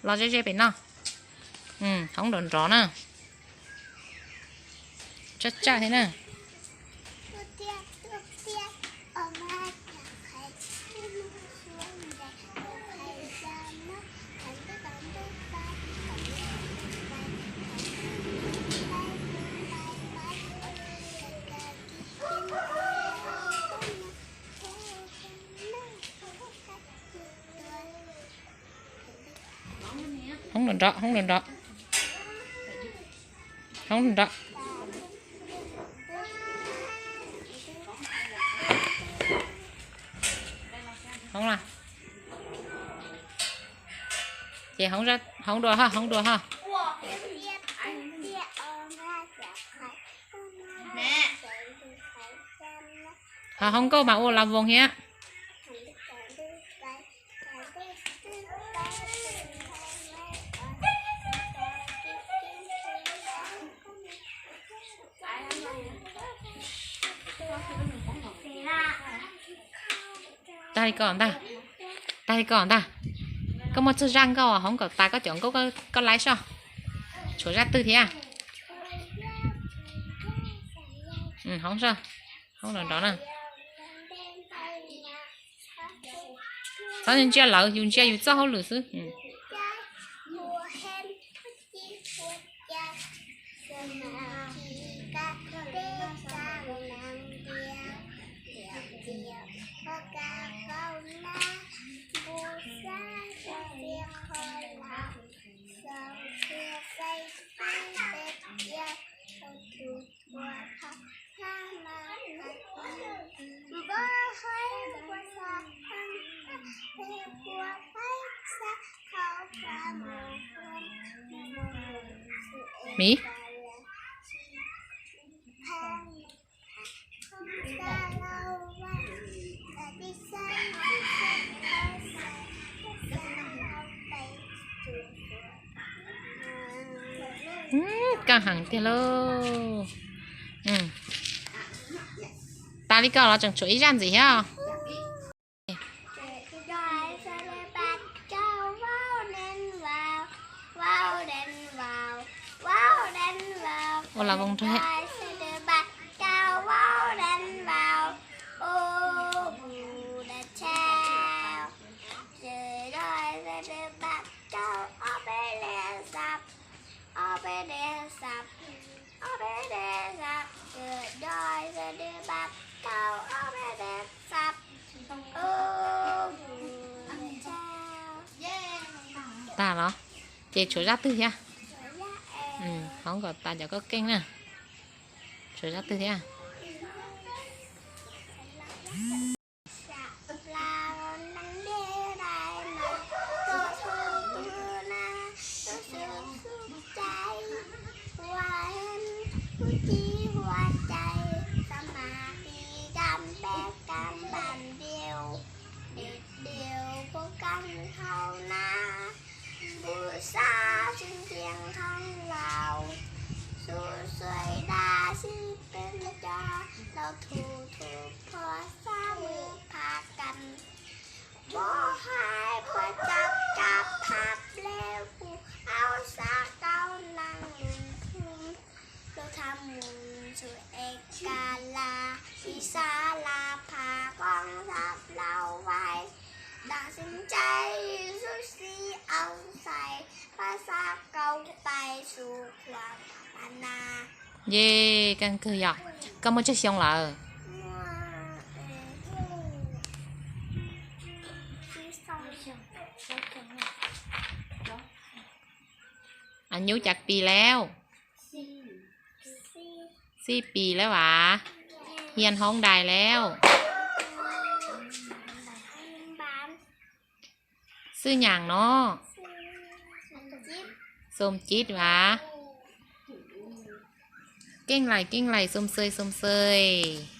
Los ze ze pem no. Hoob nrov nrov na. Tsaj tsaj thiab na. Hoob nrov nrov, hoob nrov nrov. Hoob, ces hoob dua ho, hoob dua ho. Ho hoob nkauj mas ua la voos thiab. Tag li ko ntag, tag li ko ntag. Koj muaj txog zaj nkauj hoob kom tas koj cov nkauj koj laib soj. Tshuav zaj twg thiab? Hoob, hoob nrov nrov na. Txhob ntsia lawv, yus ntsia yus txoj hauj lwm xwb. Miv. Kaj heev tiag lauj. Tas li ko los tseem tshuav ib zaj ntxiv thiab. Ua la voos rau. Tas los? Ces tshuav zaj twg thiab? Hoob kom tas cov koj keej na. Tshuav zaj twg thiab? Yes, koj kawg yom. Koj muaj tsawg xyoo lawm? Añub cas pis lawm? Xij pis lawm vas. Hias hoob dais lawm. Xwb nyaam no. Xoom cib vas. Keej lais keej lais xoom xwm xoom xwm.